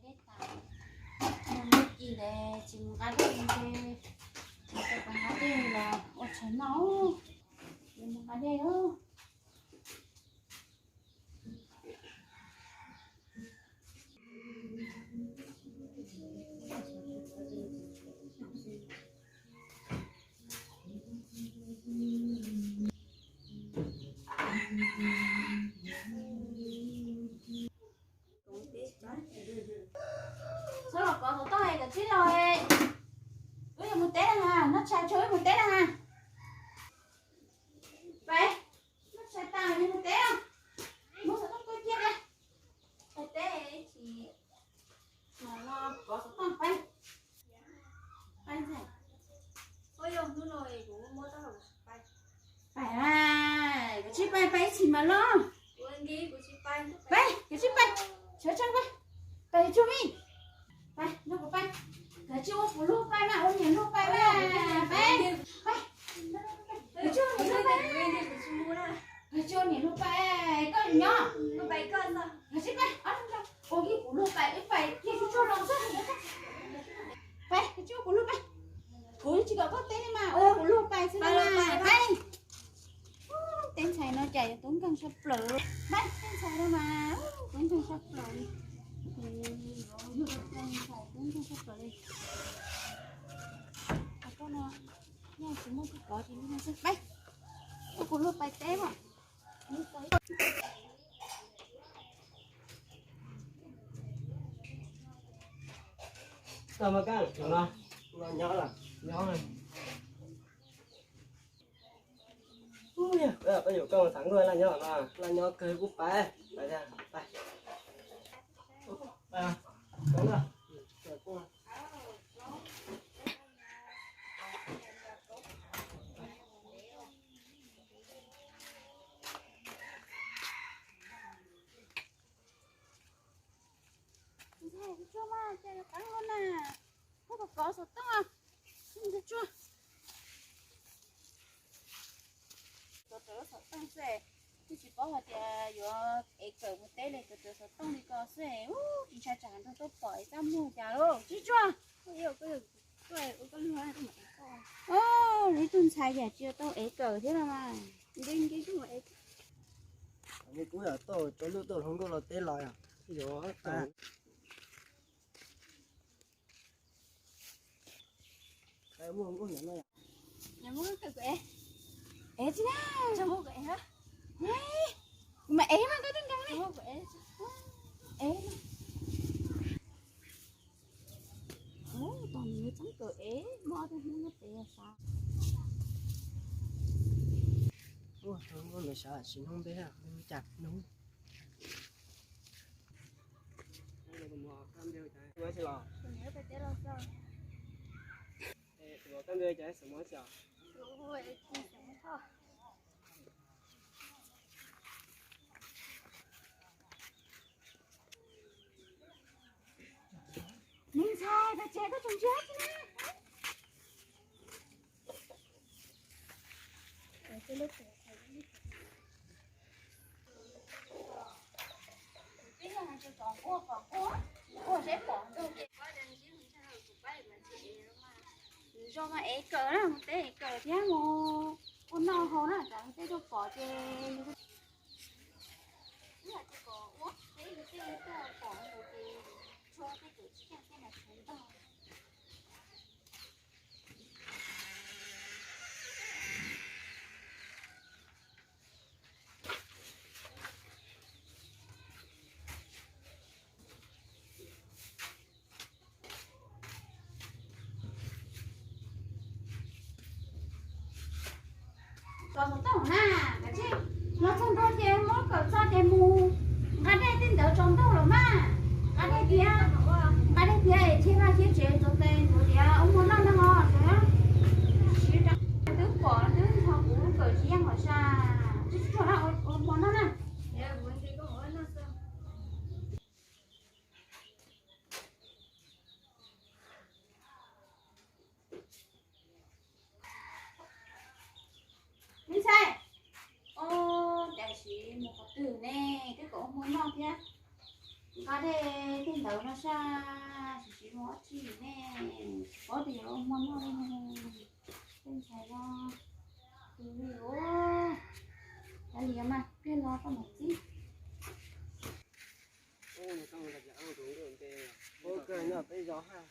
Dej tas, mus kis ces tsis mus nqa dej ces, tsis tau nqa dej los ua tshais noj, yuav mus nqa dej os. Txhob los kov xov tooj es kawm tsib los, wb yuav mus teb na ha, noj tshais tso wb mus teb na ha. Pais, noj tshais tas yuav mus teb os. Muab xov tooj tuaj cia pais. Pais teb tsis mam los kov xov tooj pais. Pais ntxhais. Pais, kawm tsib pais, pais ib txhis mam los. Pais, kawm tsib pais, sawv tsees pais. Pais tsuag me. Pais, nrog kuv pais. Kawm tsib ua kuv luag pais mas, ua niam luag pais mas. Pais, pais. Kawm tsib ua niam luag pais. Kawm tsib ua niam luag pais, koj nyob. Kawm tsib pais, ua kiag kuv luag pais, wb pais kiag tsuag tsuag los xwb. Pais, kawm tsib ua kuv luag pais. Kuv tsis kom koj teb li mas, ua kuv luag pais xwb mas. Pais. Tej ntxhais no cas yuav tub nkeeg saj plaws. Pais, tej ntxhais no mas tub nkeeg saj plaws li. Ntxhais tub nkeeg saj plaws li. Koj no, yog tsis muaj koj kov ces li no xwb. Pais, ua kuv luag pais teb mas. Tau mas koj no, nyob, nyob. Ub, koj yuav koj mas thav nkuaj laj nyob no, laj nyob kawg kuj pais, pais, pais. Ntxhais tsuag mas cas yuav qeeb ua na, muab kov kov xov tooj, ntxhais tsuag. Tuav rawv lub xov tooj xwb, twb tsis paub hais tias yuav ev kawm mus teb li, tuav rawv xov tooj li ko xwb, ub, tsis ntshai tsam nrog tuaj pom es txaj muag cas lauj, tsis tsuag. Ib tug ntxhais yam tsis tau ev kawm thiab no mas. Kuv yam tau tso lub tuaj hluas nkauj los teb los yog yuav tau. Ev tsis na. Kuv mam ev mas koj tuaj nrog ne. Ev. Tos nws txeeb kawm ev, muaj ob tug Hmoob nyob pem xav. Ua, Hmoob nyob pem xav sim hnub npeb, hnub cas hnub. Me ntxhais, koj tsev koj tseem ntsiag tsis na. Zoo mas ev kawm na, mus teb ev kawm thiab mus ua noj haus na, tsam tej tuaj pom ces Los txog ntua na, los txog ntua ces muab kawm txog ces mus nqa dej tej ntawd tsaus ntuj los mas. Sab, tsis siv mus ob tsi ne, tsis paub tias yuav ua hmo noj li ne. Tej ntxhais no, tus li ua, kav liam mas pliag los koj mam txib. Ua kawg nyob peb zos hab,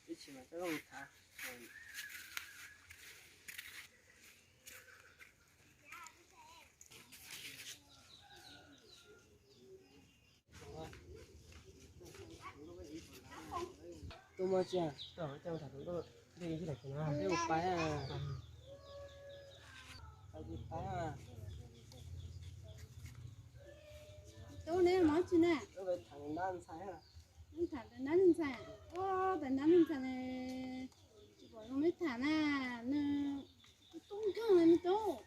ib tsis mas coj zoo thav. Tub muaj tsi, tau coj tham hluas nkauj, peb ua pais, pais pais. Tub, neb hmov tsi na? Tham ntawm nab ntxhais, ua tais nab ntxhais ne, tsis pom zoo neb tham na, nws tub nkeeg li me tub.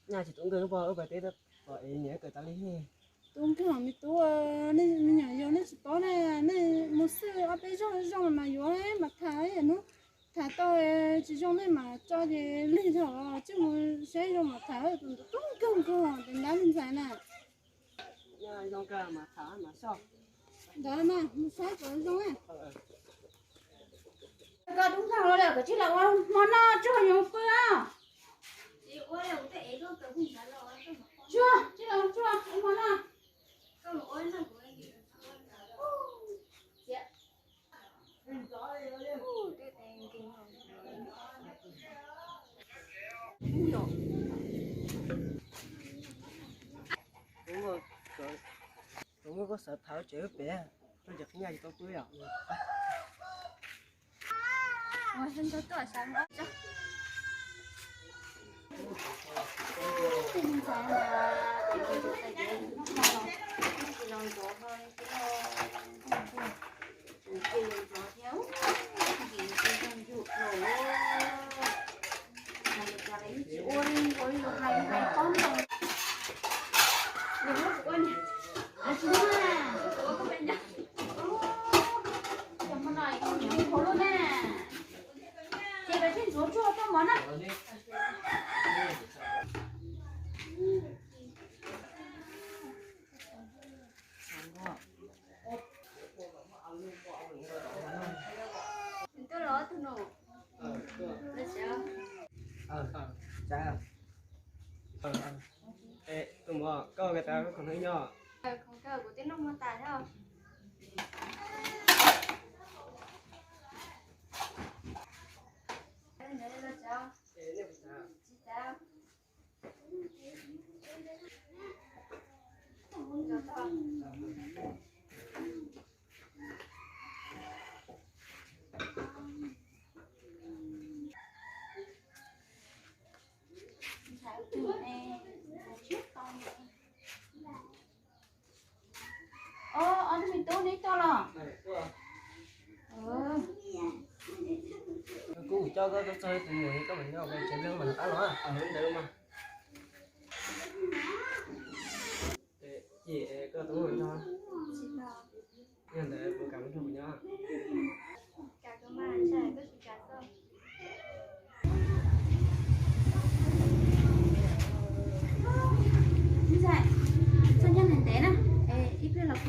Nyaj tsis tub nkeeg, wb pais teb pom es niam kawm tas li. Tub nkeeg me tub, nej me nyuam yaus nej tsis paub na, nej mus xwb ob peb zaug zoo mas yuav mas tham, hnub tham tau tsis zoo nej mam tso ces lig thaum tsij mus saib zoo mam tham, tus ntawd tub nkeeg nkaus tais nab ntxhais na. Ntawd mas mus saib kom zoo. Koj tub nkeeg los lawm, koj tsis los ua hmo noj tsuag yuav pw os. Tsuag, tsis los tsuag ua hmo noj. Muab koj xav tham tsev pem, koj cov qhib nyaj tsis tau pw os. Tus muam, koj ua tas khoom noj nyob. Kuv twb noj muag tas thiab. Ob tug me tub neb tuaj los? Kuv coj koj tuaj txog tus muam, koj mam nyob pem tsev, peb mam rov qab los ntawd mas. Ces koj tau nrog, yog ntawd puas kam mus nrog kuv nyob? Ntxhais, txhob nyob ntev ntev na, ib pliag los pw.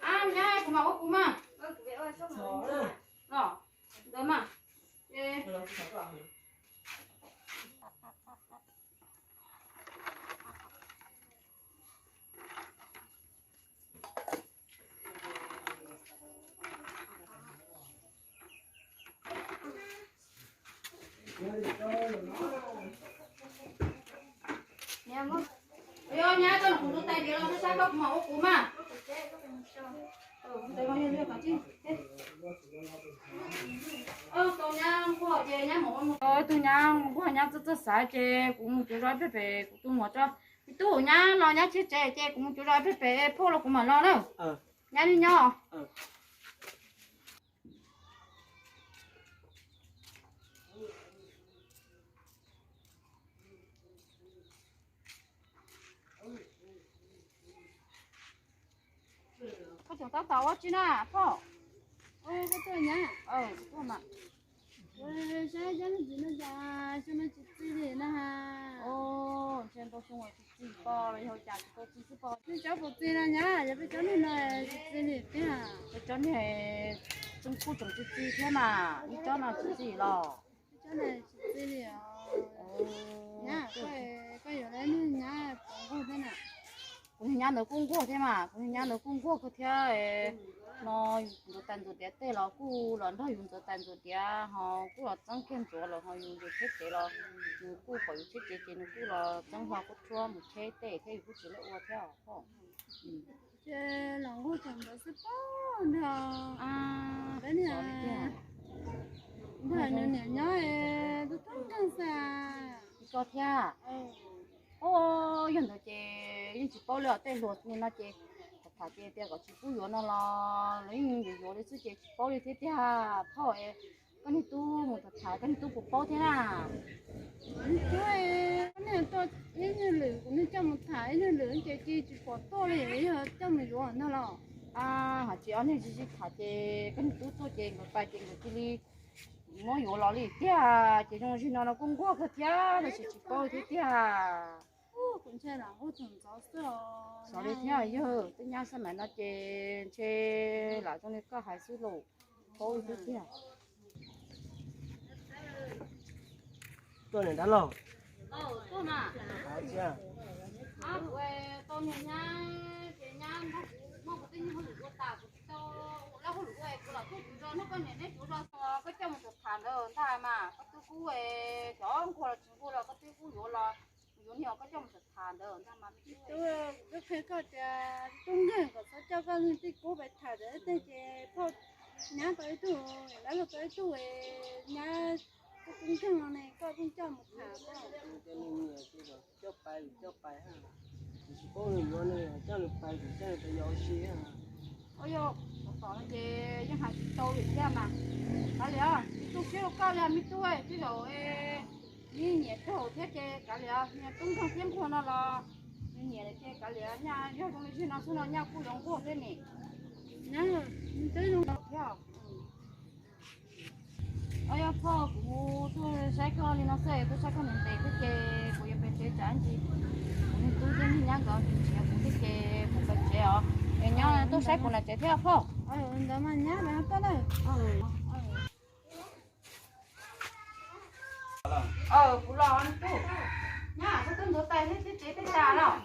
Ab, nyab, kuv mam ua kuv mas. Los, ntawd mas. Yog nyab, koj los kuv tus tais diav los sab sab koj kuv mam ua kuv mas. Ntawd mas yog li qhov tsis Tus nyab nquag nyab txawj txawj xav ces kuv mus cuav zog pem pem kuv tus muam tso. Me tub, nyab los nyab tshiab tsev ces kuv mus cuav zog pem pem, phauj los kuv mam los na. Nyab li nyob. Koj tseem tab tom ua tsi na phauj? Koj tuaj nyab. Tuaj mas. Saib cov niag txiv no cas xyoo no tsis txi li na. Ntshe ntau xyoo tsis txi pom los yog cas tsis tau txi xwb pom. Nej cov puas txi no nyab, yog peb cov niag no tsis txi li tiag. Peb cov niag kuj tseem tsis txi thiab mas, ib cov no tsis txi los. Ib cov no tsis txi li os. Nyab, koj yuav lawv niag nyab puas nquag thiab na? Kuv niag nyab ntawd kuj nquag thiab mas, kuv niag nyab ntawd kuj nquag kawg thiab. No ntxuav tais ntxuav diav tej los kuj los nrog yus ntxuav tais ntxuav diav, ho kuj los txeeb kiag ntxuav lawm, ho yus ntxuav tsheb tsev los nws kuj pom yus tsheb tsev ces nws kuj los txeeb hlo kuj tshuab mus tsheb tej thiab, yus kuj tsis lawv ua thiab os. Ces los nquag thaum ntawd xwb pom nrog peb niag nrog nws niam nyob, tus tub nkeeg xwb. Koj thiab. Ub, yog ntawd ces yeej tsis paub li os, tej hluas li no ces tham tham ces tias kom tsis pub yuav no los lawv yeej yuav yuav li xwb ces tsis paub li thiab tiag. Phauj, koj niag tub mus tham tham koj niag tub puas paub thiab na? Niag tub, ib nyuag lwm kuv niag coj mus tham ib nyuag lwm ces cia tsis pom tuaj li, yog coj mus yuav ntag los? Hos tsis, ob niag tsis sib tham ces koj niag tub tuaj ces nkawd pais ces nkawd cia li muab yuav los li tiag. Ces zoo li no no kuj nquag kawg thiab, tab sis tsis paub thiab tiag. Kuv ntshe los nquag thaum ntxov xwb os. Xyov li thiab yawg, tej nyab xab maim no ces ntshe lam zoo li koj hais xwb los paub li thiab tiag. Tuaj niam dab laug. Tuaj mas. Kuv tau niag nyab ces nyab nrog kuv muab kuv tej nyuag hauj lwm ua tas, kuv tsis tau ua lawv hauj lwm ua, kuv los tuaj tsuv zos nrog koj niam neb tsuv zos, koj coj mus tham ntawd ntag mas koj twb kuj, cov nquag los tsis nquag los koj twb kuj yuav los, yuav niag koj coj mus tham ntawd ntag mas. Tub, kuv twb qhia koj tias tub nkeeg kom txhob coj koj niag tij kub pais tham ntawd tej ces phauj nyab tau ib tug, lawv tau ib tug nyab tub nkeeg no ne, koj pheej coj mus tham. Coj pais, coj pais, kuv tsis paub nws yuav nws, coj nws pais kuv coj nws pais yos ua si. Ua yog tom tom no ces yeej hais tsis tau li thiab mas. Kav liam, me tub, siab rau koj li me tub, tej zaum nws nyiam raug thiab ces kav liam, niag tub nkeeg thiab nquag no los nws nyiam lawm ces kav liam, nyaj yog zoo li zig no xwb no nyaj kuj yuav nquag thiab ne. Nyab, twb zoo thiab. Os, yog phauj, kuv tuaj saib koj li no xwb, tuaj saib koj ntev ntev thiab ces kuv yuav pem tsev tsam ntsis kuv niag tub thiab niag nyab nkawd nrhiav kuv thiab ces kuv pem tsev os. Es nyob tuaj saib kuv nram tsev thiab phauj. Ntawd mas nyab, peb tuaj lawm. Kuv los tub, nyab, koj twb ntxuav tais thiab tsev twb tas los?